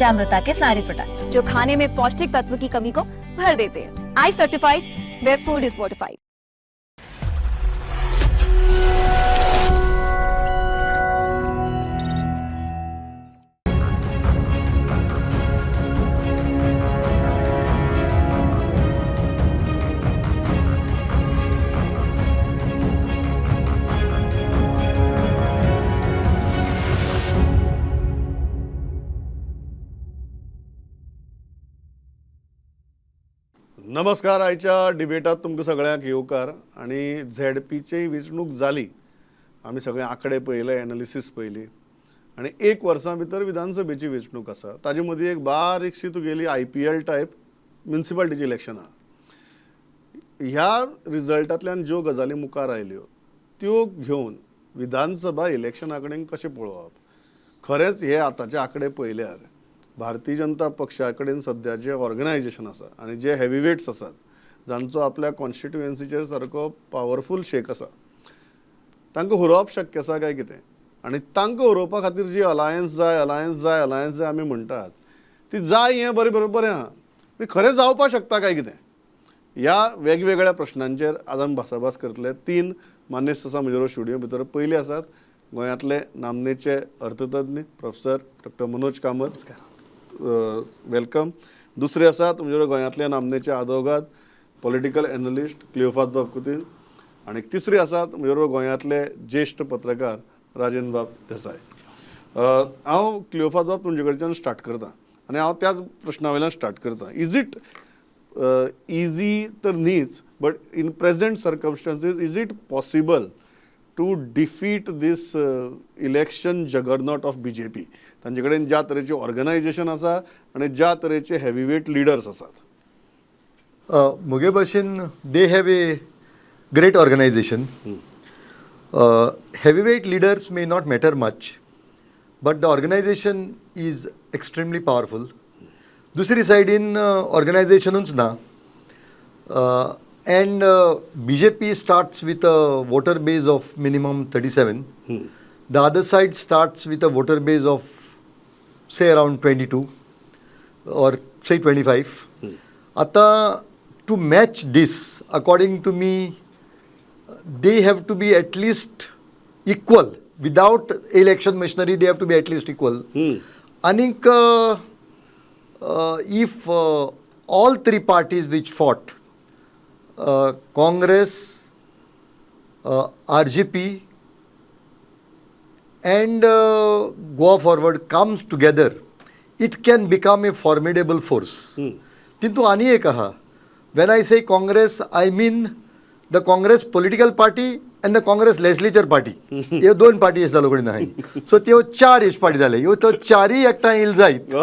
पंचामृता K सारे products, जो खाने में पौष्टिक तत्व की कमी को भर देते हैं। I certified, where food is fortified. नमस्कार. आयच्या डिबेटात तुमकां सगळ्यांक येवकार. आनी झेड पीची वेंचणूक जाली, आमी सगळे आंकडे पळयले, एनालिसीस पळयली आनी एक वर्सां भितर विधानसभेची वेंचणूक आसा. ताजे मदीं एक बारीकशी तुगेली IPL type म्युनिसिपालिटीची इलेक्शनां. ह्या रिजल्टांतल्यान ज्यो गजाली मुखार आयल्यो त्यो घेवन विधानसभा इलेक्शना कडेन कशें पळोवप? खरेंच हे आतांचे आंकडे पळयल्यार भारतीय जनता पक्षा कडेन सद्या जें ऑर्गनायजेशन आसा आनी जे हेवीवेट्स आसात, जांचो आपल्या कॉन्स्टिट्युएन्सीचेर सारको पावरफूल शेक आसा, तांकां हरोवप शक्य आसा काय कितें? आनी तांकां हरोवपा खातीर जी अलायन्स जाय, अलायन्स जाय, अलायन्स जाय आमी म्हणटात, ती जाय हें बरें बरें बरें आहा, पूण खरें जावपाक शकता काय कितें? ह्या वेगवेगळ्या प्रश्नांचेर आज आमी भासाभास करतले. तीन मानेस्त आसा म्हज्या स्टुडियो भितर. पयले आसात गोंयांतले नामनेचे अर्थतज्ञ professor doctor Manoj Kamat, welcome. दुसरे आसात म्हजे गोंयांतले नामनेचे आदवोगाद, पॉलिटिकल एनलिस्ट क्लियोफात बाब कुतीन, आनी तिसरे आसात म्हजे गोंयांतले ज्येश्ठ पत्रकार राजेंद्र बाब देसाय. हांव क्लियोफात बाब तुमचे कडच्यान स्टार्ट करता आनी हांव त्याच प्रश्ना वयल्यान स्टार्ट करता. Is it easy तर न्हीच, but in present circumstances is it possible to defeat this election juggernaut of BJP? तांचे कडेन ज्या तरेचें ऑर्गनायजेशन आसा आनी ज्या तरेचे हेवीवेट लिडर्स आसात. म्हगे भाशेन they have a great organization. Heavyweight leaders may not matter much, but the organization is extremely powerful. दुसरी सायडीन ऑर्गनायजेशनूच ना, and BJP starts with a voter base of minimum 37. The other side starts with a voter base of say around 22 or say 25. आता to match this, according to me, they have to be at least equal. Without election machinery, they have to be at least equal. आनीक if all three parties which fought, Congress, RGP and Goa Forward comes together, it can become a formidable force. किंतु आनी एक आहा, when I say Congress, I mean the Congress political party and the Congress legislature party. ह्यो दोन party जालो कडेन आहाय. So त्यो चार एश पार्टी जाले, ह्यो त्यो चारय एकठांय येयल जायत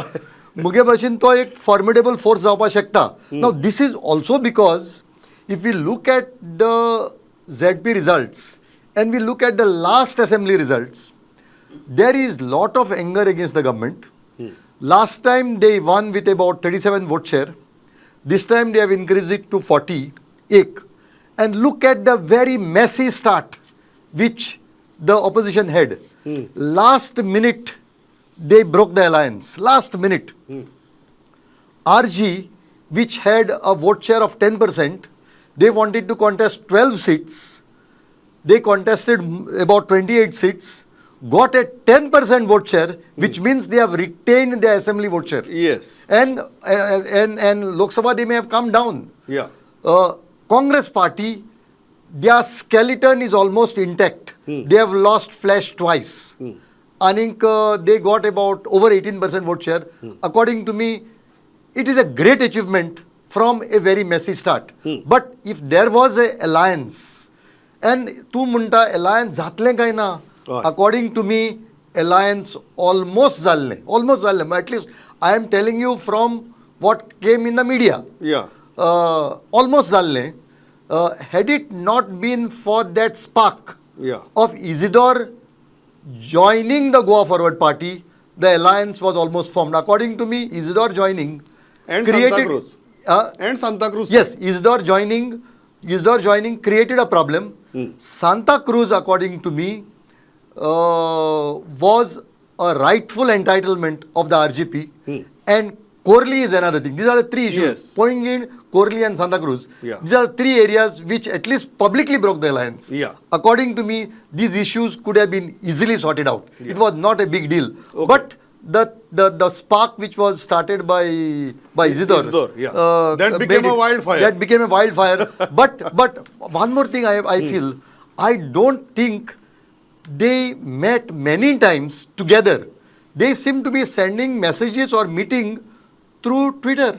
मुगे भाशेन तो एक फॉर्मिडेबल फोर्स जावपाक शकता. Now this is also because if we look at the ZP results and we look at the last assembly results, there is lot of anger against the government. Last time they won with about 37 vote share. This time they have increased it to 48. And look at the very messy start which the opposition had. Last minute they broke the alliance. Last minute. RG, which had a vote share of 10%, they wanted to contest 12 seats. They contested about 28 seats, got a 10% vote share, which means they have retained their assembly vote share. Yes. And Lok Sabha, they may have come down. Yeah. Congress party, their skeleton is almost intact. They have lost flesh twice. Anink, they got about over 18% vote share. According to me, it is a great achievement from a very messy start. But if there was a alliance, and तूं म्हणटा alliance जातलें काय ना, according to me, alliance almost जाल्लें, almost जाल्लें. At least I am telling you from what came in the media. Yeah. Almost जाल्लें. Had it not been for that spark of Isidore joining the Goa Forward Party, the alliance was almost formed. According to me, Isidore joining and created Santa Cruz. And Santa Cruz. Yes, Isidore joining created a problem. Santa Cruz, according to me, was a rightful entitlement of the RGP and Khorlim is another thing. These are the three issues. Poinguinim, Khorlim and Santa Cruz. These are three areas which at least publicly broke the alliance. According to me, these issues could have been easily sorted out. It was not a big deal. But the spark which was started by Isidore, Isidore, yeah. That became made a it- wildfire. That became a wildfire. But one more thing I feel, I don't think they met many times together. They seem to be sending messages or meeting through Twitter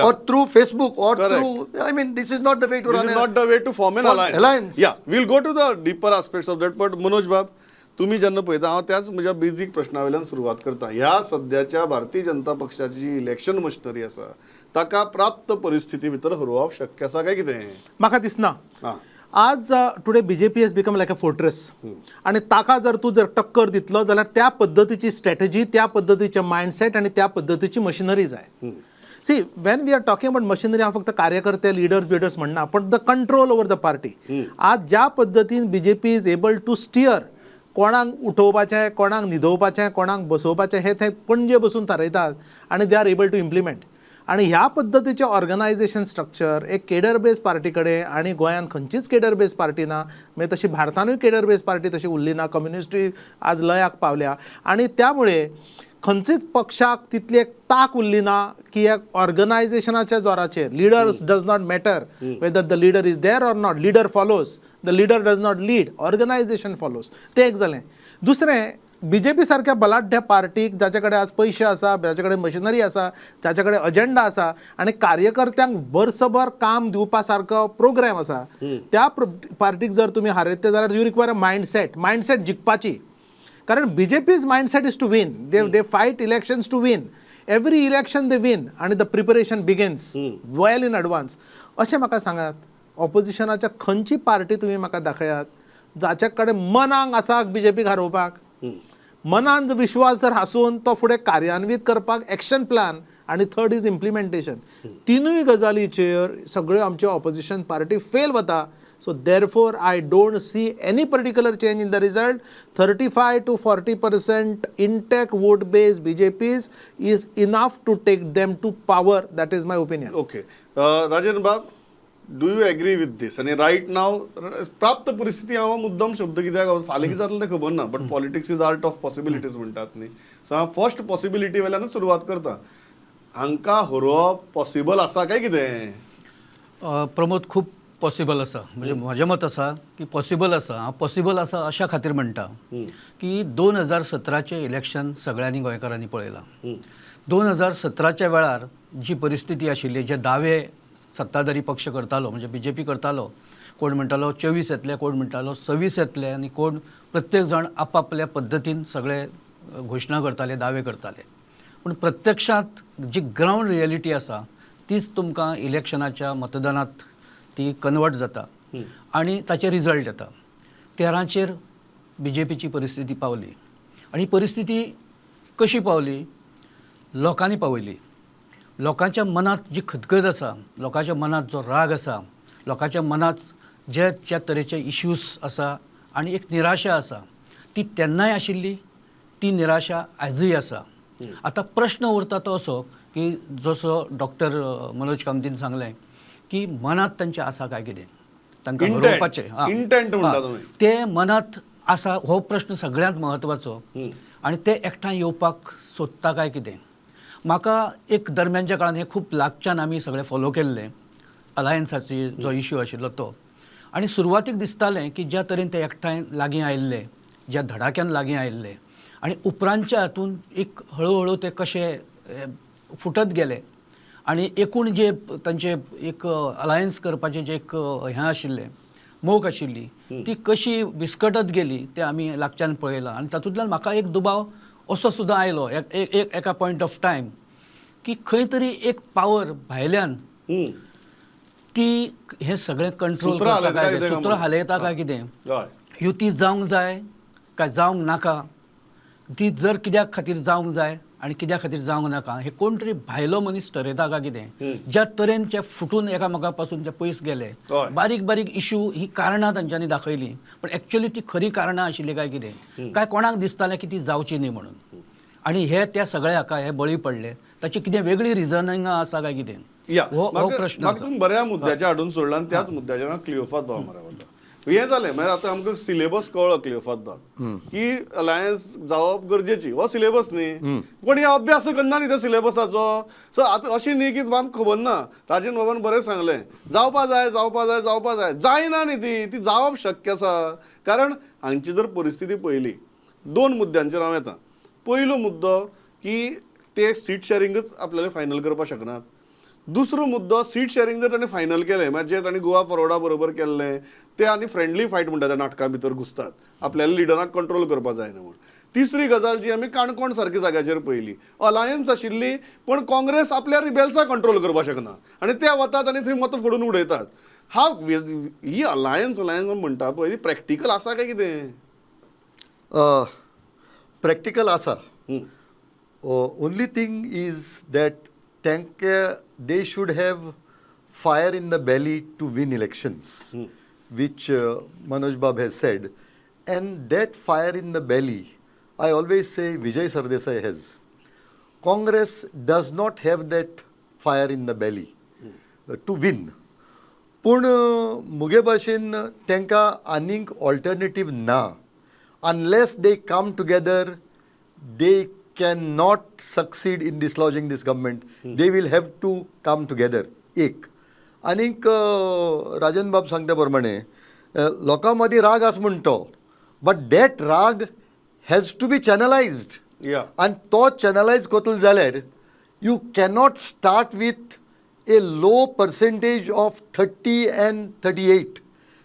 or through Facebook or Correct. through, I mean, this is not the way to This run is a- not the way to form an form alliance. Alliance. Yeah, we'll go to the deeper aspects of that. But Manoj बाब, तुमी जेन्ना पळयता, हांव त्याच म्हज्या basic प्रश्ना वयल्यान सुरवात करता. ह्या सद्याच्या भारतीय जनता पक्षाची जी इलेक्शन मशिनरी आसा ताका प्राप्त परिस्थिती भितर हरोवप शक्य आसा काय कितें? म्हाका दिसना. आज today BJP has become like a fortress आनी ताका जर तूं जर टक्कर दितलो जाल्यार त्या पद्दतीची स्ट्रॅटजी, त्या पद्दतीचें मायंडसेट आनी त्या पद्दतीची मशिनरी जाय. See, when we are talking about machinery, हांव फक्त कार्यकर्ते, लिडर्स बिडर्स म्हणना, पण the control over the party. आज ज्या पद्दतीन BJP is able to steer, कोणाक उठोवपाचें, कोणाक न्हिदोवपाचें, कोणाक बसोवपाचें, हें ते पणजे बसून थारयतात आनी they are able to implement. आनी ह्या पद्दतीचें ऑर्गनायझेशन स्ट्रक्चर एक केडर बेज पार्टी कडेन, आनी गोंयांत खंयचीच केडर बेज पार्टी ना. मागीर तशी भारतानूय केडर बेज पार्टी तशी उरली ना. कम्युनिस्टूय आज लयाक पावल्या आनी त्यामुळे खंयचीच पक्षाक तितली एक ताक उरली ना की एक ऑर्गनायझेशनाच्या जोराचेर. Leaders does not matter whether the leader is there or not. Leader follows, the leader does not lead, organization follows. तें एक जालें. दुसरें, बीजेपी सारक्या बलाढ्य पार्टीक, जाचे कडेन आज पयशे आसा, जाचे कडेन मशिनरी आसा, जाचे कडेन अजेंडा आसा आनी कार्यकर्त्यांक वर्सभर काम दिवपा सारको प्रोग्राम आसा, त्या पार्टीक जर तुमी हारयतले जाल्यार you require a mindset, mindset जिखपाची. कारण BJP's mindset is to win. They fight elections to win. Every election they win आनी the preparation begins well in advance. अशें म्हाका सांगात, ऑपोजिशनाच्या खंयची पार्टी तुमी म्हाका दाखयात जाच्या कडेन मनाक आसा बीजेपीक हारोवपाक? मनान जर विश्वास जर आसून तो फुडें कार्यान्वीत करपाक एक्शन प्लॅन आनी थर्ड is implementation, तिनूय गजालीचेर सगळ्यो आमच्यो ऑपोजिशन पार्टी फेल वता. So therefore I don't see any particular change in the result. 35 to 40% intact vote base BJP's is enough to take them to power. That is my opinion. Okay, Rajen बाब, do you agree with this? आनी right नाव प्राप्त परिस्थिती, हांव मुद्दम शब्द कित्याक, फाल्यां कितें जातलें तें खबर ना, but politics is art of possibilities म्हणटात न्ही. सो हांव फर्स्ट पॉसिबिलिटी वयल्यानूच सुरवात करता. हांकां हरोवप पॉसिबल आसा काय कितें? प्रमोद, खूब पॉसिबल आसा. म्हणजे म्हजें मत आसा की पॉसिबल आसा. हांव पॉसिबल आसा अशा खातीर म्हणटा की 2017चें इलेक्शन सगळ्यांनी गोंयकारांनी पळयलां. 2017च्या वेळार जी परिस्थिती आशिल्ली, जे दावे सत्ताधारी पक्ष करतालो, म्हणजे बीजेपी करतालो, कोण म्हणटालो 24 येतले, कोण म्हणटालो 26 येतले आनी कोण, प्रत्येक जाण आपापल्या पद्दतीन सगळे घोशणा करताले, दावे करताले. पूण प्रत्यक्षांत जी ग्रावंड रियलिटी आसा तीच तुमकां इलेक्शनाच्या मतदानात ती कन्वर्ट जाता आनी ताचे रिजल्ट येता. 13चेर बीजेपीची परिस्थिती पावली आनी ही परिस्थिती कशी पावली? लोकांनी पावयली. लोकांच्या मनांत जी खदखद आसा, लोकांच्या मनांत जो राग आसा, लोकांच्या मनांत जे ज्या तरेचे इश्यूज आसा आनी एक निराशा आसा, ती तेन्नाय आशिल्ली, ती निराशा आयजूय आसा. आतां प्रश्न उरता तो असो की जसो डॉक्टर मनोज कामतीन सांगलें की मनांत तांचें आसा काय कितें तांकां Intent. हरोवपाचें. Intent म्हणटा तुमी. ते मनांत आसा हो प्रश्न सगळ्यांत म्हत्वाचो आनी ते एकठांय येवपाक सोदता काय कितें. म्हाका एक दरम्यानच्या काळान हें खूब लागच्यान आमी सगळें फॉलो केल्लें, अलायन्साची जो इश्यू आशिल्लो तो, आनी सुरवातीक दिसतालें की ज्या तरेन ते एकठांय लागीं आयिल्ले, ज्या धडाक्यान लागीं आयिल्ले आनी उपरांतच्या हातून एक हळू हळू ते कशे फुटत गेले आनी एकूण जे तांचे एक अलायन्स करपाचें जे एक हें आशिल्लें, मोख आशिल्ली, ती कशी विस्कटत गेली तें आमी लागच्यान पळयलां. आनी तातूंतल्यान म्हाका एक दुबाव असो सुद्दां आयलो एक एका पॉयंट ऑफ टायम की खंय तरी एक पावर भायल्यान ती हें सगळें कंट्रोल सुत्रां करता हालयता काय कितें कितें, काय सुत्रां म्हणून. हालयता काय कितें, युती जावंक जाय काय जावंक नाका, ती जर कित्याक खातीर जावंक जाय आनी कित्या खातीर जावंक नाका हे कोण तरी भायलो मनीस ठरयता काय कितें. ज्या तरेन ते फुटून एकामेका पासून ते पयस गेले, बारीक बारीक इशू ही कारणां तांच्यांनी दाखयली, पण एक्चुअली ती खरी कारणां आशिल्ली काय कितें, काय कोणाक दिसतालें की ती जावची न्ही म्हणून. आनी हे त्या सगळ्या हाका हे बळी पडले, ताची कितें वेगळी रिजनिंगां आसा काय कितें, या, हो हो म्हाका प्रश्न म्हाका आसा. तुमी बऱ्या मुद्द्याचेर हाडून सोडला आनी त्याच मुद्द्याचेर हांव क्लियोफात बाबा मरे वता. हें जालें, मागीर आतां आमकां सिलेबस कळ्ळो क्लियोफात बाब की अलायन्स जावप गरजेची, हो सिलेबस न्ही, पूण हे अभ्यास करना न्ही त्या सिलेबसाचो. सो आतां अशें न्ही की आमकां खबर ना, राजेंद्र बाबान बरें सांगलें, जावपा जाय जावपा जाय जावपा जाय, जायना न्ही ती, ती जावप शक्य आसा. कारण हांगची जर परिस्थिती पळयली, दोन मुद्द्यांचेर हांव येता. पयलो मुद्दो की ते सीट शॅरिंगच आपल्याला फायनल करपाक शकनात. दुसरो मुद्दो, सीट शॅरिंग जर ताणें फायनल केलें, म्हणजे जे ताणें गोवा फॉरवर्डा बरोबर केल्लें ते आनी फ्रेंडली फायट म्हणटा त्या नाटकां भितर घुसतात, आपल्याला लिडराक कंट्रोल करपाक जायना म्हूण. तिसरी गजाल जी आमी काणकोण सारक्या जाग्याचेर पळयली, अलायन्स आशिल्ली पूण काँग्रेस आपल्या रिबेल्साक कंट्रोल करपाक शकना आनी ते वतात आनी थंय मतां फोडून उडयतात. हांव ही अलायन्स अलायन्स म्हणटा पळय, ती प्रॅक्टिकल आसा काय कितें? प्रॅक्टिकल आसा. Only thing is that तांकां they should have fire in the belly to win elections, which Manoj Bab has said. And that fire in the belly, I always say Vijay Sardesai has. Congress does not have that fire in the belly to win. पूण मुगे भाशेन तांकां आनीक alternative ना. Unless they come together, they can not succeed in dislodging this government. They will have to come together. एक आनीक राजन बाब सांगता प्रमाणे लोकां मदीं राग आसा म्हण तो, बट that राग has to be चॅनलायज्ड. आनी तो चॅनलायज करतलो जाल्यार you cannot start with a low percentage of 30 and 38.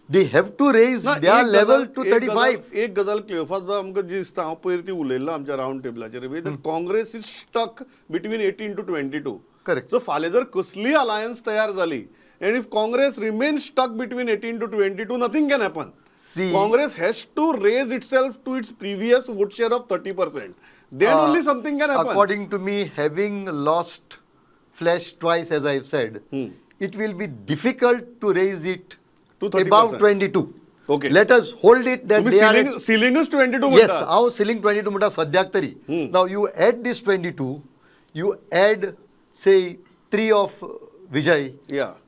They have to raise ना, their एक लेवल गजाल- टू एक थर्टी गजाल- फायव. एक गजाल क्लियोफास बाब आमकां जी दिसता, हांव पयर ती उलयल्लो आमच्या रावंड टेबलाचेर बी, Congress is stuck between 18 to 22. Correct. So फाल्यां जर कसलीय अलायन्स तयार जाली and if Congress remain stuck between 18 to 22, nothing can happen. See- Congress has to raise itself to its previous vote share of 30%, then only something can happen. According to me, having lost flash twice, as I have said, it will be difficult to raise it To 30%. Above 22. Okay. Let us hold it that तुम्ही they are ceiling at- सिलिंगच 22 Yes, म्हणटा. हांव ceiling 22 म्हणटा सद्याक तरी. Now you add this 22, you add say 3 of Vijay.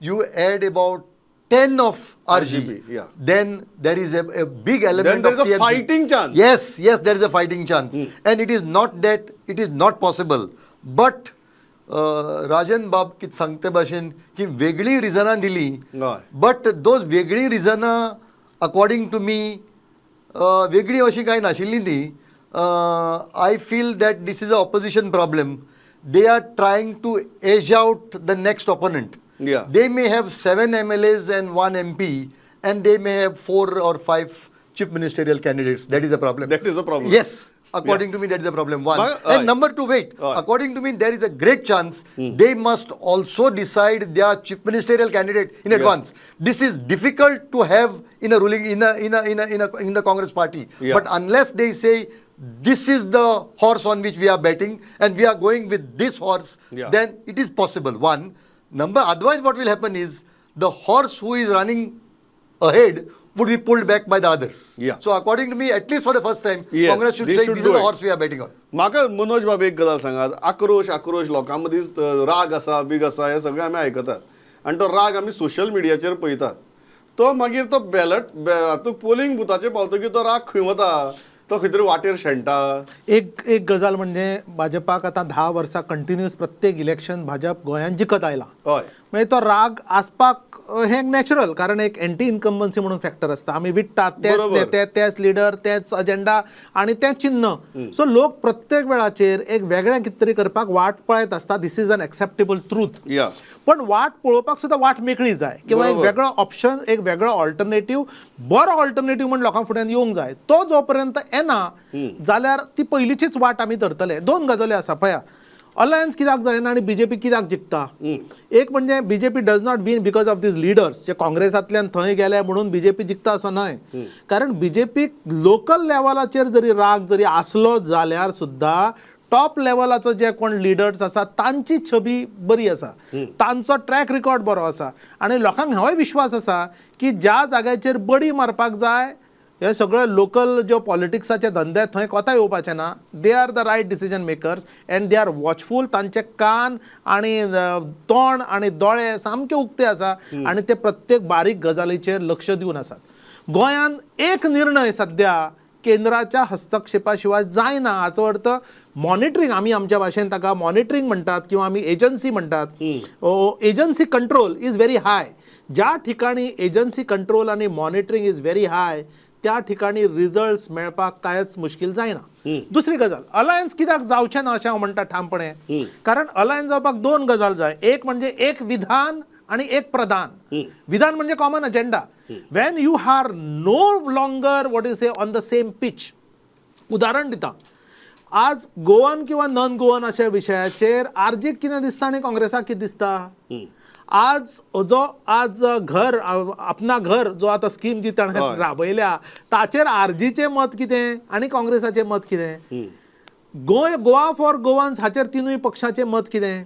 You add about 10 of RGP. RGP, yeah. Then there is a big element Then there of is a TMC. fighting chance. Yes, there is a fighting chance. And it is not that it is not possible. But Rajan बाब कितें सांगते भाशेन की वेगळी रिजनां दिली, but those वेगळी रिजनां according to me वेगळी अशी कांय नाशिल्ली ती. I feel that this is a opposition problem. They are trying to edge out the next opponent. They may have 7 MLAs and 1 MP, and they may have 4 or 5 chief ministerial candidates. That is a problem. That is a problem. Yes. According to me, that is a problem. One. But, And number two, wait. According to me, there is a great chance they must also decide their chief ministerial candidate in advance. This is difficult to have in a ruling, in a, in a, in a, in a, in the Congress party. But unless they say, this is the horse on which we are betting and we are going with this horse, then it is possible. One. Number, otherwise what will happen is the horse who is running ahead would be pulled back by the others. So according to me, at least for the first time, Congress should they say should this is do the it. horse we are betting on. म्हाका मनोज बाब एक गजाल सांगात, आक्रोश आक्रोश लोकां मदींच राग आसा, बीग आसा, हें सगळें आमी आयकतात आनी तो राग आमी सोशल मिडियाचेर पळयतात. तो मागीर तो बॅलट हातूंत पोलिंग बुथाचेर पावतकीर तो राग खंय वता? तो खंय तरी वाटेर शेणटा. एक एक गजाल म्हणजे भाजपाक आतां 10 वर्सां कंटिन्युअस प्रत्येक इलेक्शन भाजप गोंयांत जिखत आयला. म्हणजे तो राग आसपाक हें नॅचरल, कारण एक एंटी इन्कम्बन्सी म्हणून फॅक्टर आसता. आमी विट्टात तेच नेते, तेच लिडर, तेच अजेंडा आनी तें चिन्न. सो लोक प्रत्येक वेळाचेर एक वेगळें कितें तरी करपाक वाट पळयत आसता. This is an acceptable truth. पण वाट पळोवपाक सुद्दां वाट मेकळी जाय किंवा एक वेगळो ऑप्शन, एक वेगळो ऑल्टरनेटीव, बरो ऑल्टरनेटीव म्हण लोकां फुड्यान येवंक जाय. तो जो पर्यंत येना जाल्यार ती पयलींचीच वाट आमी धरतले. दोन गजाली आसा पळया, अलायन्स कित्याक जायना आनी बीजेपी कित्याक जिखता. एक म्हणजे BJP does not win because of these leaders जे काँग्रेसांतल्यान थंय गेले म्हणून बीजेपी जिखता असो न्हय, कारण बीजेपीक लोकल लेवलाचेर जरी राग जरी आसलो जाल्यार सुद्दां टॉप लेवलाचो जे कोण लिडर्स आसा तांची छबी बरी आसा, तांचो ट्रॅक रिकॉर्ड बरो आसा आनी लोकांक होय विश्वास आसा की ज्या जाग्याचेर बडी मारपाक जाय हे सगळे लोकल ज्यो पॉलिटिक्साचे धंदे थंय कोता येवपाचे ना. They are the right decision makers and they are watchful. तांचे कान आनी तोंड आनी दोळे सामके उक्ते आसा आनी ते प्रत्येक बारीक गजालीचेर लक्ष दिवन आसात. गोंयान एक निर्णय सद्या केंद्राच्या हस्तक्षेपा शिवाय जायना. हाचो अर्थ मॉनिटरींग, आमी आमच्या भाशेन ताका मॉनिटरींग म्हणटात किंवा आमी एजन्सी म्हणटात. Agency control is very high. ज्या ठिकाणी एजन्सी कंट्रोल आनी मॉनिटरींग is very हाय त्या ठिकाणी रिजल्ट्स मेळपाक कांयच मुश्कील जायना. दुसरी गजाल, अलायन्स कित्याक जावचें ना अशें हांव म्हणटा ठामपणे, कारण अलायन्स जावपाक दोन गजाल जाय. एक म्हणजे एक विधान आणि एक प्रधान. विधान म्हणजे common agenda. When you are no longer, what is say, on the same pitch. उदाहरण दिता, आज गोवन किंवा नॉन गोवन अशा विशयाचेर आरजीक कितें दिसता आनी काँग्रेसाक कितें दिसता. आज जो आज घर अपना घर जो आतां स्कीम जी ताणें राबयल्या ताचेर आरजीचें मत कितें आनी काँग्रेसाचें मत कितें, गोंय गोवा फॉर गोवन्स हाचेर तिनूय पक्षाचें मत कितें,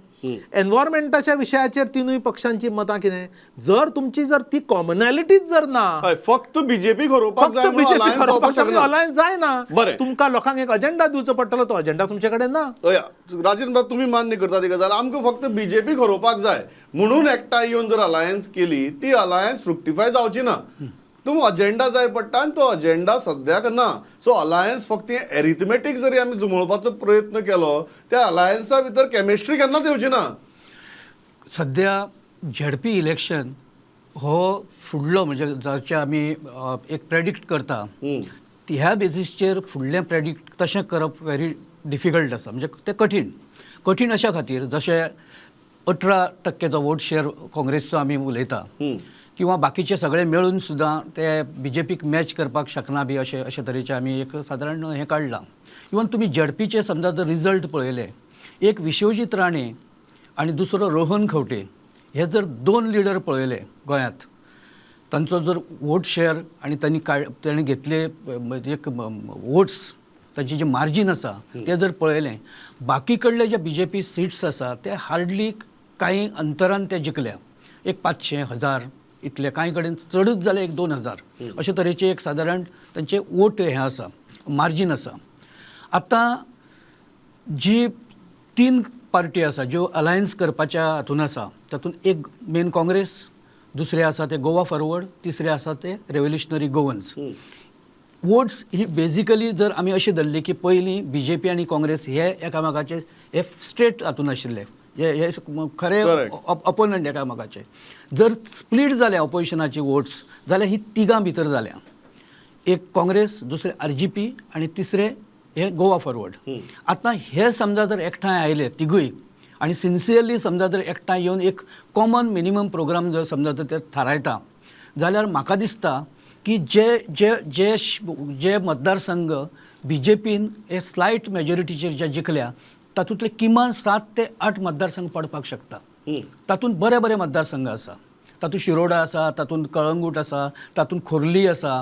एनवायरमेंटाच्या विशयाचेर तिनूय पक्षांची मतां कितें, जर तुमची जर ती कॉमनॅलिटीच जर ना, हय, फक्त बीजेपी हरोवपाक फक्त जाय म्हणून बीजेपी अलायन्स जावपाक शकना. अलायन्स जायना. बरें. तुमकां लोकांक एक अजेंडा दिवचो पडटलो, तो अजेंडा तुमचे कडेन ना. हय राजन बाब, तुमी मान्य करता ती गजाल? आमकां फक्त बीजेपी हरोवपाक जाय म्हणून एकठांय येवन जर अलायन्स केली ती अलायन्स फ्रुक्टिफाय जावची ना. तुम अजेंडा जाय पडटा आनी तो अजेंडा सद्याक ना. सो अलायन्स फक्त एरिथमेटीक जरी आमी जुमोवपाचो प्रयत्न केलो त्या अलायन्सा भितर केमिस्ट्री केन्नाच येवची ना. सद्या झेडपी इलेक्शन हो फुडलो म्हणजे जाचे आमी एक प्रेडिक्ट करता ह्या बेजीसचेर फुडलें प्रेडिक्ट तशें करप व्हेरी डिफिकल्ट आसा. म्हणजे तें कठीण कठीण अशा खातीर जशें 18%चो वोट शेअर काँग्रेसचो आमी उलयता किंवा बाकीचे सगळे मेळून सुद्दां ते बी जे पीक मॅच करपाक शकना बी अशें अशे तरेचें आमी एक सादारण हें काडलां. इवन तुमी झेडपीचे समजा जर रिजल्ट पळयले, एक विश्वजीत राणे आनी दुसरो रोहन खंवटे हे जर दोन लिडर पळयले गोंयांत, तांचो जर वोट शेअर आनी तांणी तांणी घेतले एक वोट्स, तांची जे मार्जीन आसा ते जर पळयलें, बाकी कडले जे बी जे पी सिट्स आसा ते हार्डली कांय अंतरान ते जिखल्या, एक 500 1000 इतले, कांय कडेन चडूच जाल्यार एक 2000 अशे तरेचे एक सादारण तांचे वोट हें आसा, मार्जीन आसा. आतां जी तीन पार्टी आसा ज्यो अलायन्स करपाच्या हातून आसा तातूंत एक मेन काँग्रेस, दुसरें आसा ते गोवा फॉरवर्ड, तिसरें आसा ते रेव्होल्युशनरी गोवन्स. वोट्स ही बेजिकली जर आमी अशी धरली की पयलीं बी जे पी आनी काँग्रेस हे एकामेकाचे हे स्ट्रेट हातून आशिल्ले, हे हे खरे ऑपोनंट एकामेकाचे. जर स्प्लीट जाल्या ऑपोजिशनाची वोट्स जाल्यार ही तिगां भितर जाल्या, एक काँग्रेस, दुसरें आर जी पी आनी तिसरें हे गोवा फॉरवर्ड. आतां हे समजा जर एकठांय आयले तिगूय आनी सिन्सियरली समजा जर एकठांय येवन एक कॉमन मिनिमम प्रोग्राम जर समजा जर ते थारायता जाल्यार म्हाका दिसता की जे जे जे जे मतदारसंघ बी जे पीन हे स्लायट मेजॉरिटीचेर जे जिखल्या तातूंतले किमान 7 ते 8 मतदारसंघ पडपाक शकता. तातूंत बरे बरे मतदारसंघ आसा, तातूंत शिरोडा आसा, तातूंत कळंगूट आसा, तातूंत खोर्ली आसा,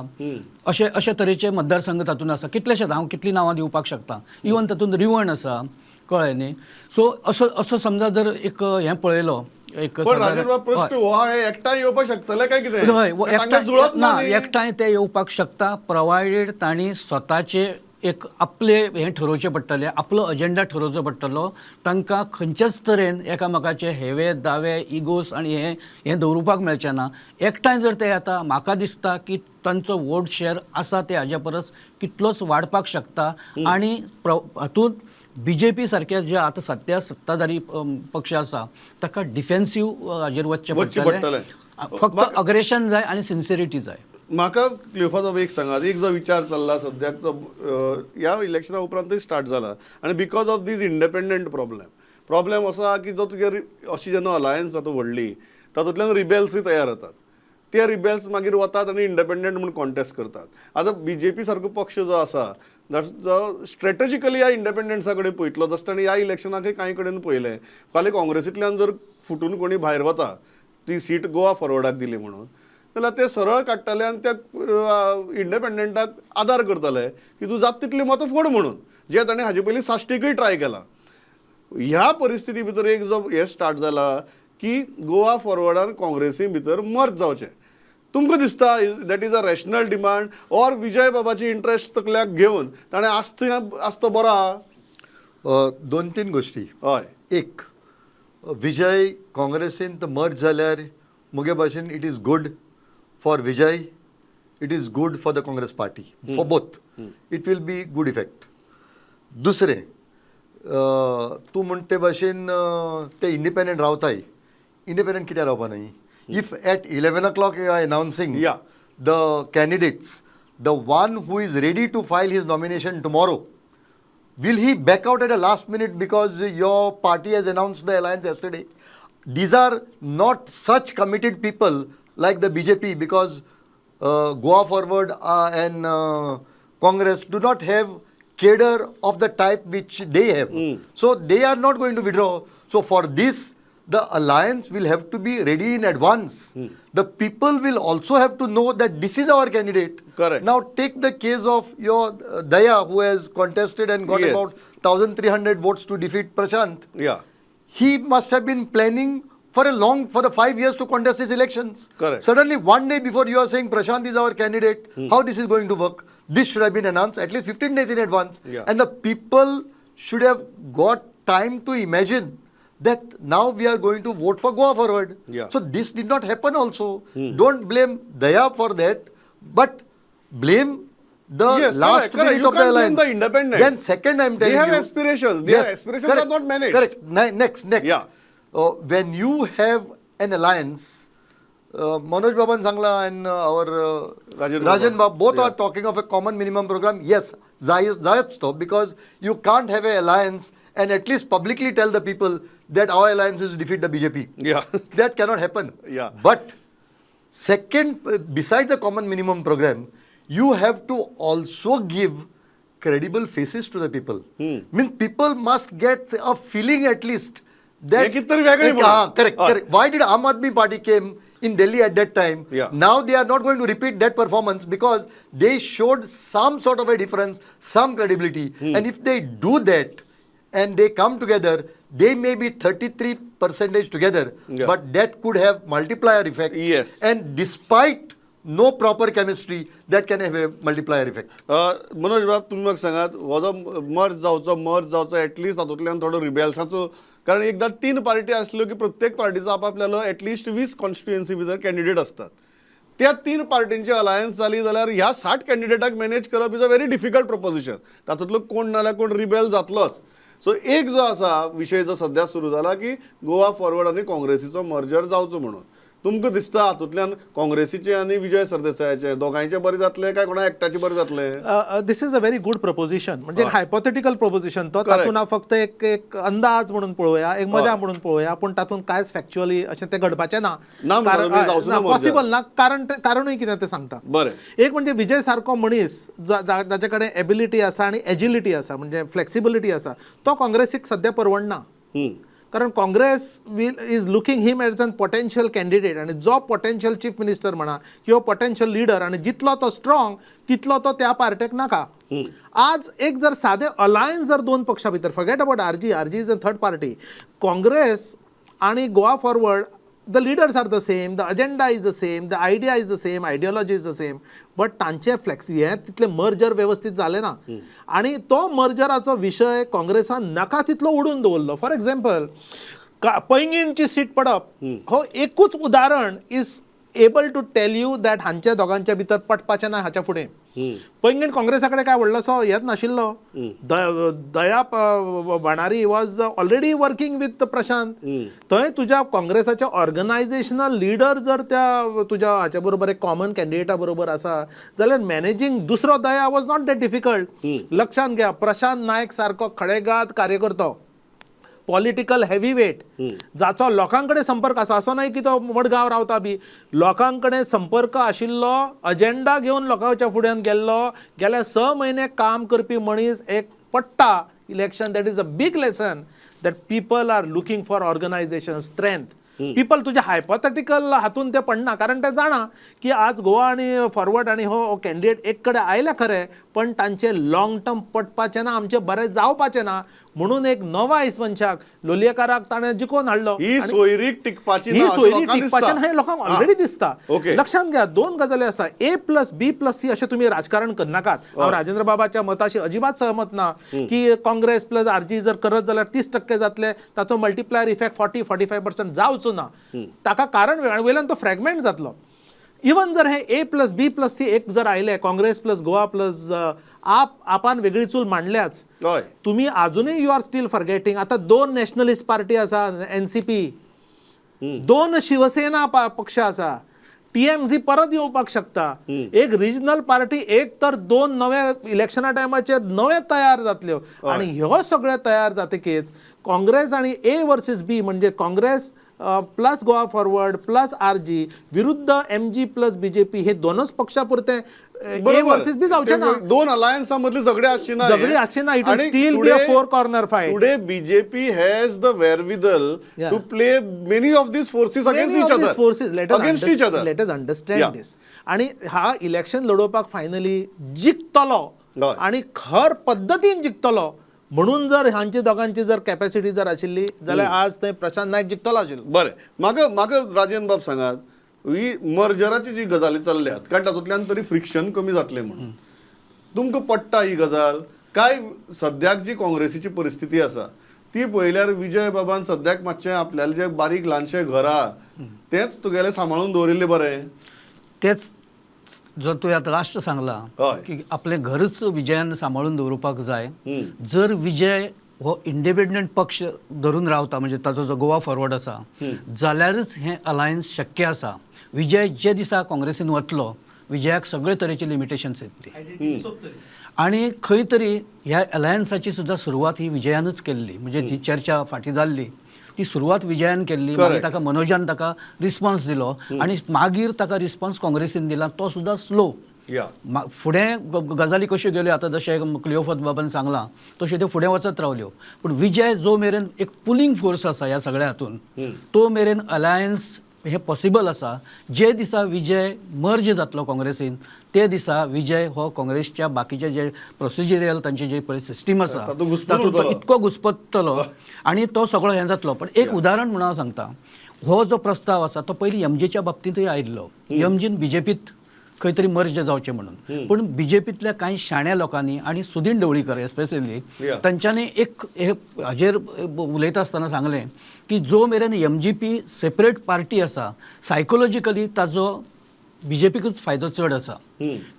अशे अशे तरेचे मतदारसंघ तातूंत आसा. कितलेशेच हांव कितलीं नांवां दिवपाक शकता. इवन तातूंत रिवण आसा, कळ्ळें न्ही. सो असो असो समजा जर एक हें पळयलो एक पण राजन बाब, प्रश्न हो आहा, हे एकठांय येवपाक शकतले काय कितें? हय, तांकां जुळत ना न्ही. एकठांय ते येवपाक शकता प्रोवायडेड तांणी स्वताचे एक आपले हें ठरोवचें पडटलें, आपलो अजेंडा ठरोवचो पडटलो. तांकां खंयच्याच तरेन एकामेकाचे हेवे दावे इगोस आनी हें हें दवरुपाक मेळचें ना. एकठांय जर ते येता म्हाका दिसता की तांचो वोट शेअर आसा ते हाज्या परस कितलोच वाडपाक शकता. आनी हातूंत बी जे पी सारके जे आतां सद्या सत्ताधारी पक्ष आसा ताका डिफेन्सीव हाजेर वचचें वचचें पडटलें. पडटलें. फक्त अग्रेशन जाय आनी सिन्सिरिटी जाय. म्हाका क्लिफाद बाब एक सांगात, एक जो विचार चल्ला सद्याक तो ह्या इलेक्शना उपरांतूय स्टार्ट जाला आनी because of these independent problem असो आहा की जो तुगे अशी जेन्ना अलायन्स जाता व्हडली तातूंतल्यान रिबेल्सूय तयार जातात, ते रिबेल्स मागीर वतात आनी इंडिपेंडंट म्हूण कॉन्टेस्ट करतात. आतां बी जे पी सारको पक्ष जो आसा जो स्ट्रेटजिकली ह्या इंडिपेंडंट्सा कडेन पळयतलो, जशें ताणें ह्या इलेक्शनाकय कांय कडेन पळयलें, फाल्यां काँग्रेसींतल्यान जर फुटून कोणी भायर वता ती सीट गोवा फॉरवर्डाक दिली म्हणून जाल्यार ते सरळ काडटले आनी त्या इंडिपेंडंटाक आदार करतले की तूं जाता तितली मतां फोड म्हणून, जे ताणें हाजे पयलीं साश्टीकय ट्राय केलां. ह्या परिस्थिती भितर एक जो हे स्टार्ट जाला की गोवा फॉरवर्डान काँग्रेसी भितर मर्ज जावचें, तुमकां दिसता that is a rational demand or Vijay बाबाची इंट्रस्ट तकल्याक घेवन ताणें आज आसतो बरो आहा? दोन तीन गोष्टी. हय. एक, विजय काँग्रेसींत मर्ज जाल्यार मुगे भाशेन it is good for Vijay, it is good for the Congress party, for both it will be good effect. दुसरें, तूं म्हणटा ते भाशेन ते इंडिपेंडंट रावताय. इंडिपेंडंट कित्याक रावपा न्हय? If at 11 o'clock you are announcing the candidates, the one who is ready to file his nomination tomorrow, will he back out at the last minute because your party has announced the alliance yesterday? These are not such committed people like the BJP, because Goa Forward and Congress do not have cadre of the type which they have. So they are not going to withdraw. So for this, the alliance will have to be ready in advance. The people will also have to know that this is our candidate. Correct. Now take the case of your Daya, who has contested and got about 1,300 votes to defeat Prashant. He must have been planning for the 5 years to contest his elections. Correct. Suddenly, one day before, you are saying Prashant is our candidate. How this is going to work? This should have been announced at least 15 days in advance. And the people should have got time to imagine that now we are going to vote for Goa Forward. So this did not happen also. Don't blame Daya for that, but blame the Yes, last correct, correct. minute You of the can't blame alliance. the independent. Then second, I'm They telling have you. aspirations. Their Yes, aspirations are correct, not managed. Correct. Next. When you have an alliance, Manoj Baban Sangla and our Rajan Rajan Baba. Bab both are talking of a common minimum program. Yes, जायच तो, because you can't have an alliance and at least publicly tell the people that our alliance is to defeat the BJP. That cannot happen. But second, besides the common minimum program, you have to also give credible faces to the people. Means people must get a feeling at least that हे कितें तरी वेगळें म्हणून. हा, correct, हय. Correct. Why did Aam Aadmi Party came in Delhi at that time? Now they are not going to repeat that performance because they showed some sort of a difference, some credibility. And if they do that and they come together, they may be 33 percentage together, but that could have multiplier effect. And despite no proper chemistry, that can have a multiplier effect. Manoj बाब, तुमी म्हाका सांगात, हो जो मर्ज जावचो, at least तातूंतल्यान थोडो रिबेल्साचो, कारण एकदां तीन पार्टी आसल्यो की प्रत्येक पार्टीचो आपआपल्यालो एटलिस्ट 20 कॉन्स्टिट्युएन्सी भितर कॅन्डिडेट आसतात. त्या तीन पार्टींची अलायन्स जाली जाल्यार ह्या 60 कॅन्डिडेटाक मॅनेज करप is a very difficult proposition. तातूंतलो कोण ना जाल्यार कोण रिबेल जातलोच. सो एक जो आसा विशय जो सद्या सुरू जाला की गोवा फॉरवर्ड आनी काँग्रेसीचो मर्जर जावचो म्हणून, तुमकां दिसता हातूंतल्यान काँग्रेसीचें आनी विजय सरदेसायाचें दोगांयचें बरें जातलें काय कोणा एकट्याचें बरें जातलें? This is a very good proposition, म्हणजे हायपोथेटिकल प्रपोजिशन तो. Correct. तातूंत हांव फक्त एक एक अंदाज म्हणून पळोवया, एक मजा म्हणून पळोवया, पूण तातूंत कांयच फॅक्च्युअली अशें तें घडपाचें ना. ना म्हणटा तुमी, जावचो ना merger. Possible ना. कारण कारणूय कितें तें सांगता. एक म्हणजे विजय सारको मनीस जाचे कडेन एबिलिटी आसा आनी एजिलिटी आसा, म्हणजे फ्लेक्सिबिलिटी आसा, तो काँग्रेसीक सद्या परवडना, कारण Congress will is looking him as an potential candidate आनी जो पोटेन्शियल चीफ मिनिस्टर म्हणा किंवा पोटेन्शियल लिडर, आनी जितलो तो स्ट्रॉंग तितलो तो त्या पार्टेक नाका. आज एक जर सादें अलायन्स जर दोन पक्षा भितर, forget about RG, RG is a third party, Congress आनी Goa forward, the leaders are the same, the agenda is the same, the idea is the same, ideology is the same, but तांचे flax हें तितलें merger वेवस्थीत जालें ना आनी तो मर्जराचो विशय काँग्रेसान नाका तितलो ओडून दवरलो. फॉर एग्जाम्पल, पैंगीणची सीट पडप हो एकूच उदाहरण is able to tell you that हांच्या दोगांच्या भितर पटपाचें ना हाच्या फुडें. पैंगीण काँग्रेसा कडेन काय व्हडलोसो हेच नाशिल्लो. दया भाणारी was already working with Prashant. थंय तुज्या काँग्रेसाच्या ऑर्गनायझेशनल लिडर जर त्या तुज्या हाच्या बरोबर, एक कॉमन कॅन्डिडेटा बरोबर आसा जाल्यार मॅनेजींग दुसरो दया वॉज not that difficult. लक्षात घ्या, प्रशांत नायक सारको खडेगाद कार्यकर्तो, पॉलिटिकल हेवी वेट, जाचो लोकां कडेन संपर्क आसा, असो न्हय की तो मडगांव रावता बी, लोकां कडेन संपर्क आशिल्लो, अजेंडा घेवन लोकांच्या फुड्यान गेल्लो, गेल्या 6 म्हयने काम करपी मनीस एक पडटा election. That is a big lesson that people are looking for organization strength, people. तुज्या हायपोथेटिकल हातून ते पडना, कारण ते जाणा की आज गोवा आनी फॉरवर्ड आनी हो कॅन्डिडेट एक कडेन आयल्या खरें, पण तांचे लॉंग टर्म पटपाचें ना, आमचें बरें जावपाचें ना म्हणून एक नवा इसवंशाक लोलयेकाराक ताणें जिखोवन हाडलो. ही आनी सोयरीक टिकपाची ही ना अशें सोयरी लोकांक टिकपाचें दिसता. ना हें लोकांक ऑलरेडी दिसता. ओके. लक्षांत घ्या, दोन गजाली आसा. A plus B plus C अशें तुमी राजकारण करनाकात. हांव राजेंद्र बाबाच्या मताशी अजिबात सहमत ना की काँग्रेस प्लस आरजी जर करत जाल्यार 30% जातले, ताचो मल्टिप्लायर इफेक्ट 40-45% जावचो ना. ताका कारण वेगळें, आनी वयल्यान तो फ्रेगमेंट जातलो. इवन जर हे A plus B plus C एक जर आयले, काँग्रेस प्लस गोवा प्लस आप, आपान वेगळी चूल मांडल्याच, तुमी अजुनूय you are still forgetting. आतां दोन नॅशनलिस्ट पार्टी आसा, एनसीपी, दोन शिवसेना पक्ष आसा, टीएमसी परत येवपाक शकता, एक रिजनल पार्टी, एक तर दोन नवे इलेक्शना टायमाचेर नवे तयार जातल्यो. आनी ह्यो सगळे तयार जातकीच काँग्रेस आनी ए वर्सीस बी, म्हणजे Congress plus Goa forward plus RG विरुद्ध एमजी प्लस बीजेपी, हे दोनच पक्षा पुरते ए वर्सीस बी जावचे ना. ते दोन अलायन्सा मदली झगडे आसची ना, झगडी आसची ना. It will still be a four corner fight. Today BJP has the wherewithal to play many of these forces against each other. Forces, let against each other. Let us understand this. आणि हा election लढोवपाक finally जिखतलो आनी खर पद्दतीन जिखतलो म्हणून जर हांची दोगांची जर capacity जर आशिल्ली जाल्यार आज थंय प्रशांत नायक जिखतलो आशिल्लो. बरें, म्हाका म्हाका राजेन बाब सांगात, ही मर्जराची जी गजाली चल्ल्यात, कारण तातूंतल्यान तरी फ्रिक्शन कमी जातलें म्हणून तुमकां पडटा ही गजाल काय? सद्याक जी काँग्रेसीची परिस्थिती आसा ती पळयल्यार विजय बाबान सद्याक मातशें आपल्याले जें बारीक ल्हानशें घर आहा तेंच तुगेलें सांबाळून दवरिल्लें बरें. तेच जर तुवें आतां लास्ट सांगलां की आपलें घरच विजयान सांबाळून दवरुपाक जाय. जर विजय हो इंडिपेंडंट पक्ष धरून रावता, म्हणजे ताचो जो गोवा फॉरवर्ड आसा, जाल्यारच हें अलायन्स शक्य आसा. विजय जे दिसा काँग्रेसीन वतलो, विजयाक सगळे तरेची लिमिटेशन्स येतली आनी खंय तरी ह्या अलायन्साची सुद्दां सुरवात ही विजयानच केल्ली. म्हणजे जी चर्चा फाटीं जाल्ली ती सुरवात विजयान केल्ली. मागीर ताका मनोजान ताका रिस्पॉन्स दिलो आनी मागीर ताका रिस्पॉन्स काँग्रेसीन दिला, तो सुद्दां स्लो. फुडें गजाली कश्यो गेल्यो आतां जशें क्लियोफत बाबान सांगलां तश्यो त्यो फुडें वचत रावल्यो. पूण विजय जो मेरेन एक पुलींग फोर्स आसा ह्या सगळ्या हातून, तो मेरेन अलायन्स हें पॉसिबल आसा. जे दिसा विजय मर्ज जातलो काँग्रेसीन, ते दिसा विजय हो काँग्रेसच्या बाकीचे जे प्रोसिजरियल तांची जे पळय सिस्टीम आसा तातूंत घुस्पून तातूंत तो उरतलो. इतको घुस्पतलो आनी तो सगळो हें जातलो. पण एक उदाहरण म्हणून हांव सांगता, हो जो प्रस्ताव आसा तो पयलीं एमजीच्या बाबतींतूय आयिल्लो. एमजीन बीजेपीत खंय तरी मर्ज जावचें म्हणून, पूण बीजेपींतल्या कांय शाण्या लोकांनी आनी सुदीन ढवळीकर एस्पेशली तांच्यांनी एक हे हाजेर उलयता आसतना सांगलें की जो मेरेन एमजीपी सेपरेट पार्टी आसा, सायकोलॉजिकली ताजो बीजेपीकूच फायदो चड आसा.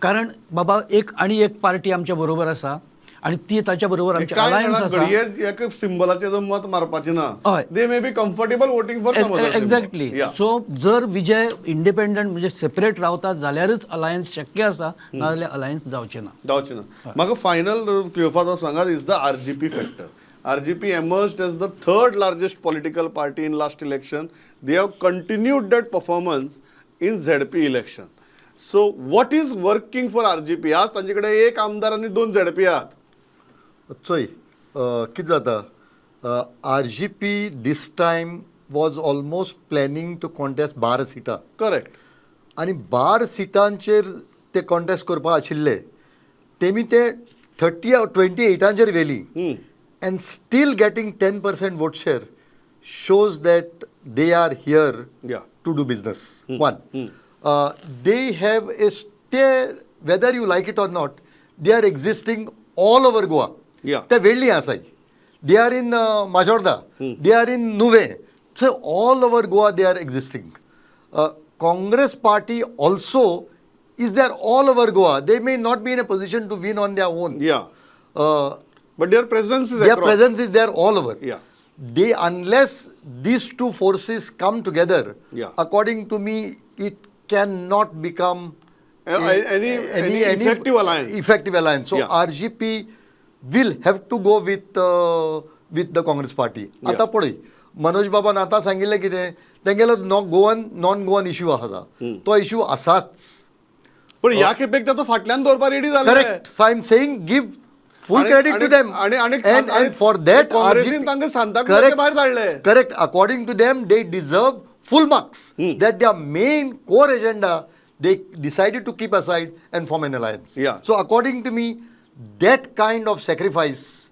कारण बाबा एक आनी एक पार्टी आमच्या बरोबर आसा आनी ती ताच्या बरोबर आमची कांय अलायन्स जाणां आसा. घडये एका सिंबलाचेर जर मत मारपाचें ना, हय. They may be comfortable voting for some other. Exactly. So जर विजय इंडिपेंडंट म्हणजे सेपरेट रावता जाल्यारच अलायन्स शक्य आसा, नाजाल्यार अलायन्स जावचें ना. जावचें ना. म्हाका फायनल क्लियोफाद सांगात, is the RGP factor. RGP emerged as the third largest political party in last election. They have continued that performance in ZP election. So what is working for RGP? आज तांचे कडेन एक आमदार आनी दोन झेडपी आहात. चोय, कितें जाता, RGP this time was almost planning to contest 12 सिटां. आनी 12 सिटांचेर ते कॉन्टेस्ट करपाक आशिल्ले, तेमी ते 30 28आंचेर व्हेली, and still getting 10% vote share shows that they are here to do business. One, they have a ते, whether you like it or not, they are existing all over Goa. ते वेडली आसाय, they are in Majorda, they are in Nuvem, so all over Goa they are existing. Congress party also is there all over Goa. They may not be in a position to win on their own. But their presence is Their presence is there all over. They, unless these two forces come together, according to me, it cannot become any effective alliance. Effective alliance. So RGP will have to go with the Congress party. आता पळय, मनोज बाबान आतां सांगिल्लें कितें, तेंगेलो no Goan non Goan issue आसा, तो issue आसाच. पण ह्या खेपेक तो फाटल्यान दवरपा रेडी जाले. Correct. So I am saying, give full credit to them. आणि and for that काँग्रेसीन तांकां सांताक्रुजाच्या भायर धाडले. Correct. According to them, they deserve full marks, that their main core agenda They decided to keep aside and form an alliance. Yeah. So according to me, that kind of sacrifice,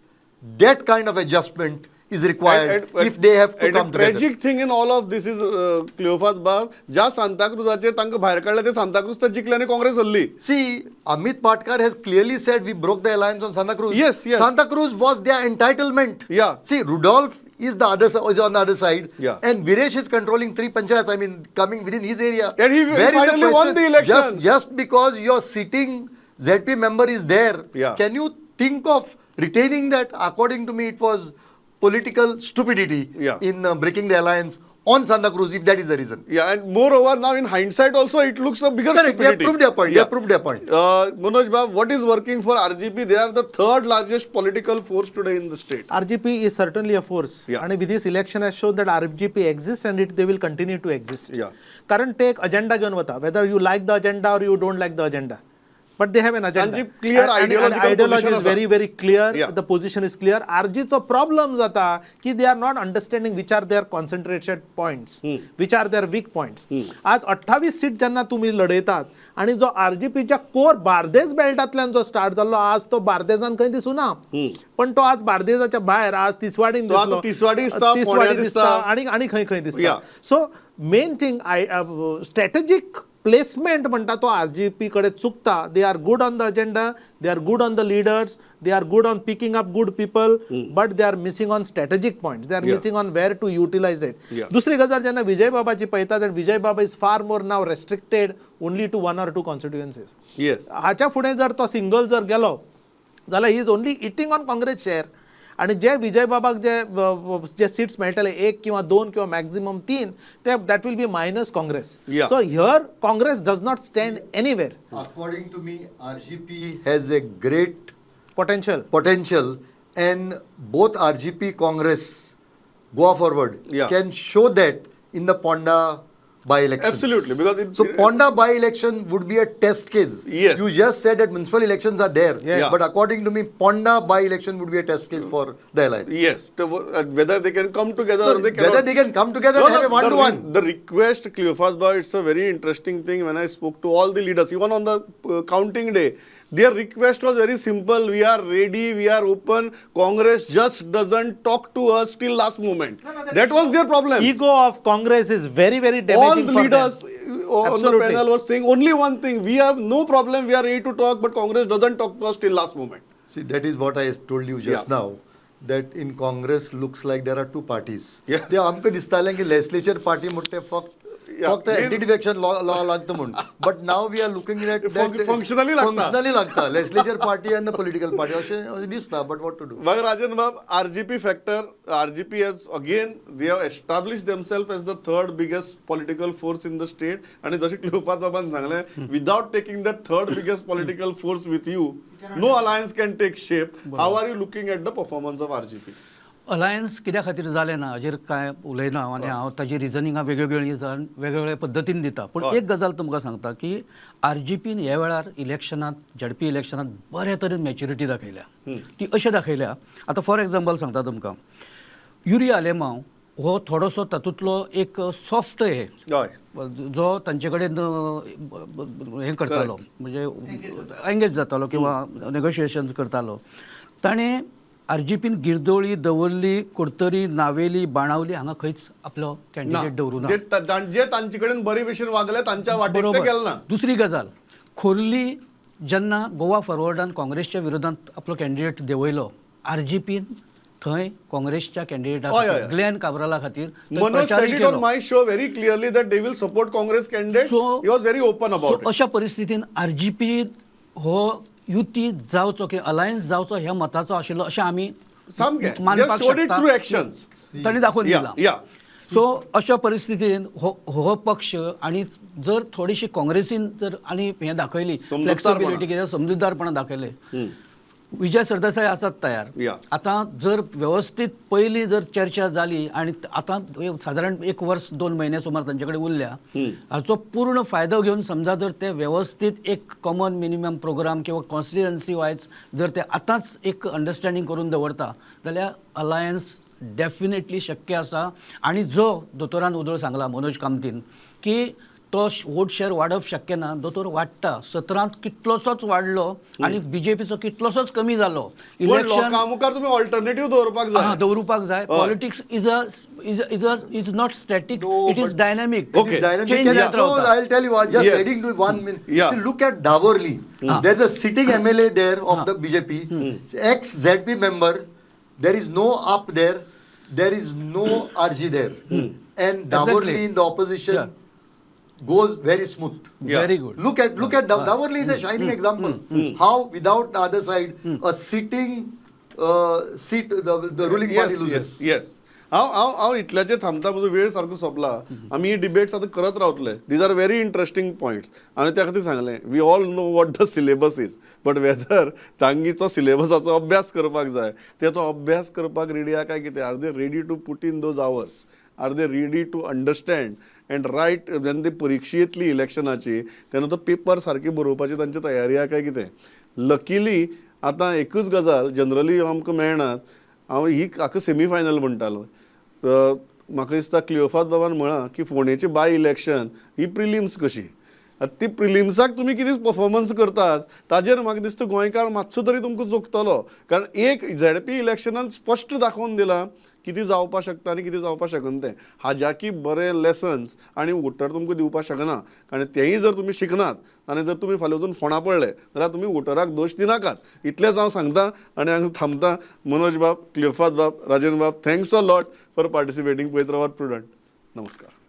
that kind of adjustment is required if they have to and come the together. Tragic thing in all of this is, Cleophas बाब, ज्या सांताक्रुजाचेर तांकां भायर काडले ते सांताक्रूज तर जिखले आनी काँग्रेस हरली. See, Amit Patkar has clearly said we broke the alliance on Santa Cruz. Yes. Santa Cruz was their entitlement. Yeah. See, Rudolph is the other is on the other side. Yeah. And Viresh is controlling three panchayats. I mean, coming within his area. And he Where is finally won question? The election. Just because your sitting ZP member is there, Yeah. can you think of retaining that? According to me, it was political stupidity Yeah. in breaking the alliance on Santa Cruz, if that is the reason. Yeah, and moreover, now in hindsight also, it looks a bigger Correct. They have stupidity. proved their point. They have proved their point. Manoj Bab, what is working for RGP? They are the third largest political force today in the state. RGP is certainly a force. Yeah. आणि with this election has shown that RGP exists and it they will continue to exist. Yeah. कारण ते एक agenda घेवन वता, whether you like the agenda or you don't like the agenda, but they have an agenda. तांची clear ideological ideology position is आसा. Very very clear. Yeah. The position is clear. आरजीचो problem जाता की they are not understanding which are their concentrated points, which are their weak points. आज 28 seat जेन्ना तुमी लढयतात आणि जो आरजीपीच्या कोर बार्देस बेल्टांतल्यान जो स्टार्ट जाल्लो, आज तो बार्देसान खंय दिसुना, पण तो आज बार्देसाच्या भायर आज तिसवाडीन तो आतां दिसलो. तिसवाडी दिसता, तिसवाडी फोंड्यां दिसता दिसता. आणि आणि खंय खंय दिसता. Yeah. So main thing, I strategic placement म्हणटा तो आर जी पी कडेन चुकता. They are good on the agenda, they are good on the leaders, they are good on picking up good people, but they are missing on strategic points, they are missing on where to utilize it. Yeah. दुसरी गजाल, जेन्ना विजय बाबाची पळयता, that Vijay Baba is far more now restricted only to one or two constituencies. हाच्या फुडें जर तो single जर गेलो जाल्यार he is only eating on Congress share. आणि जे विजय बाबाक जे जे सिट्स मेळटले, एक किंवा दोन किंवा मॅक्झिमम तीन, ते that will be minus Congress. Yeah. So here Congress does not stand anywhere. According to me, RGP has a great potential. Potential, and both RGP, Congress, Goa Forward can show that in the Ponda by-elections. Absolutely, because So Ponda by-election would be a test case. Yes. You just said that municipal elections are there. Yes. But according to me, Ponda by-election would be a test case for the alliance. Yes. Whether they can come together or they cannot. Whether they can come together No, and have a one-to-one. The request, Cleophas Bhai, it's a very interesting thing. When I spoke to all the leaders, even on the counting day, their request was very simple. We are ready, we are open. Congress just doesn't talk to us till last moment. That was their problem. Ego of Congress is very very All damaging the for leaders them. On the Absolutely. Panel were saying only one thing: we have no problem, we are ready to talk, but Congress doesn't talk to us till last moment. See, that is what I told you just Yeah. now, that in Congress looks like there are two parties. Yeah. ते आमकां दिसतालें की legislature party म्हणटा ते फक्त फक्त anti defection law लागता म्हूण, but now we are looking at Functionally लागता. फंक्शनली लागता लेजिस्लेचर पार्टी आनी पॉलिटिकल पार्टी अशें अशें दिसता, but what to do. मग राजन बाब, RGP factor, RGP has again, they have establish themself as the third biggest political force in the state. आणि जशें क्लिओफात बाबान सांगलें, without taking the third biggest political force with you, no alliance can take shape. How are you looking at the performance of RGP? Alliance कित्या खातीर जालें ना हाजेर कांय उलयना हांव आनी हांव ताजी रिजनिंगां वेगवेगळीं जाण वेगवेगळ्या पद्दतीन दिता, पूण एक गजाल तुमकां सांगता की आर जी पीन ह्या वेळार इलेक्शनांत, झेडपी इलेक्शनांत बऱ्या तरेन मॅच्युरिटी दाखयल्या. ती अशें दाखयल्या, आतां फॉर एग्जाम्पल सांगता तुमकां, युरी आलेमांव हो थोडोसो तातूंतलो एक सॉफ्ट हे जो तांचे कडेन हें करतालो, म्हणजे एंगेज जातालो किंवा नेगोशिएशन्स करतालो. ताणें आर जी पीन गिरदोळी, दवर्ली, कुडतरी, नावेली, बाणावली हांगा खंयच आपलो कॅन्डिडेट दवरूं ना. जे तांचे कडेन बरे भशेन वागले तांच्या वाटेक ते गेले ना. दुसरी गजाल, खोर्ली जेन्ना गोवा फॉरवर्डान काँग्रेसच्या विरोधांत आपलो कॅन्डिडेट देंवयलो, आर जी पीन थंय काँग्रेसच्या कॅन्डिडेटा हय, हय. खातीर, ग्लॅन काब्राला खातीर थंय मनोज प्रचारूय said it on केलो. My show very clearly that they will support Congress candidate. So- he was very open about so it. अशा परिस्थितीन आर जी पी हो युती जावचो किंवा अलायन्स जावचो ह्या मताचो आशिल्लो अशें आमी सामकें. They मानपाक showed it शकता. through actions. तांणी दाखोवन दिलां. सो अशा परिस्थितीन हो हो पक्ष आनी जर थोडीशी काँग्रेसीन जर आनी हें दाखयली समजूतदारपणा. फ्लेक्सिबिलिटी कितें समजूतदारपणा दाखयलें, विजय सरदेसाय आसात तयार. आतां जर वेवस्थीत पयलीं जर चर्चा जाली आनी आतां सादारण एक वर्स 2 म्हयने सुमार तांचे कडेन उरल्या, हाचो पूर्ण फायदो घेवन समजा जर ते वेवस्थीत एक कॉमन मिनिमम प्रोग्राम किंवा कॉन्स्टिट्युएन्सी वायज जर ते आतांच एक अंडरस्टँडींग करून दवरता जाल्यार अलायन्स डेफिनेटली शक्य आसा. आनी जो दोतोरान उदळ सांगला मनोज कामतीन की तो वोट शेअर वाडप शक्य ना. दोतोर, वाडटा. 17त कितलोसोच वाडलो आनी बीजेपीचो कितलोसोच कमी जालो. पण लोकां मुखार तुमी ऑल्टरनेटीव दवरपाक जाय. दवरुपाक जाय. हय. Politics is not static. No, it is but- dynamic. Okay. Dynamic. Change And जात so रावता. I'll tell you, I'm just adding to 1 minute. Yeah. See, look at Davorli. There's a sitting MLA there of the BJP, ex-ZP member. There is no up there. There is no RG there. And Davorli in the opposition goes very smooth. Very good. Look at Davorli is a shining example. How without the other side, a sitting seat, the ruling party loses. Yes, हांव हांव हांव इतल्याचेर थांबता. म्हजो वेळ सारको सोंपला. आमी ही debates आतां करत रावतले. These are very interesting points. हांवें त्या खातीर सांगलें, we all know what the syllabus is, but whether चांगीचो सिलेबसाचो अभ्यास करपाक जाय ते तो अभ्यास करपाक रेडी आहा काय कितें. Are they ready to put in those hours? Are they ready to understand and write? जेन्ना ती परिक्षा येतली इलेक्शनाची तेन्ना तो पेपर सारकी बरोवपाची तांची तयारी आहा काय कितें. लकीली आतां एकूच गजाल जनरली आमकां मेळनात. हांव ही हाका सेमी फायनल म्हणटालो. तर म्हाका दिसता क्लियोफात बाबान म्हळां की फोंडेची बाय इलेक्शन ही प्रिलिम्स कशी. आतां ती प्रिलिम्साक तुमी कितें परफॉर्मन्स करतात ताजेर म्हाका दिसता गोंयकार मातसो तरी तुमकां जोखतलो, कारण एक झेडपी इलेक्शनान स्पश्ट दाखोवन दिलां कितें जावपाक शकता आनी कितें जावपाक शकना तें. हाज्याकी बरें लेसन्स आनी वोटर तुमकां दिवपाक शकना, आनी तेंय जर तुमी शिकनात आनी जर तुमी फाल्यां वचून फोंडा पडले जाल्यार तुमी वोटराक दोश दिनाकात. इतलेंच हांव सांगता आनी हांगा थांबता. मनोज बाब, क्लियोफात बाब, राजन बाब, thanks a lot for participating. पळयत रावात प्रुडंट. नमस्कार.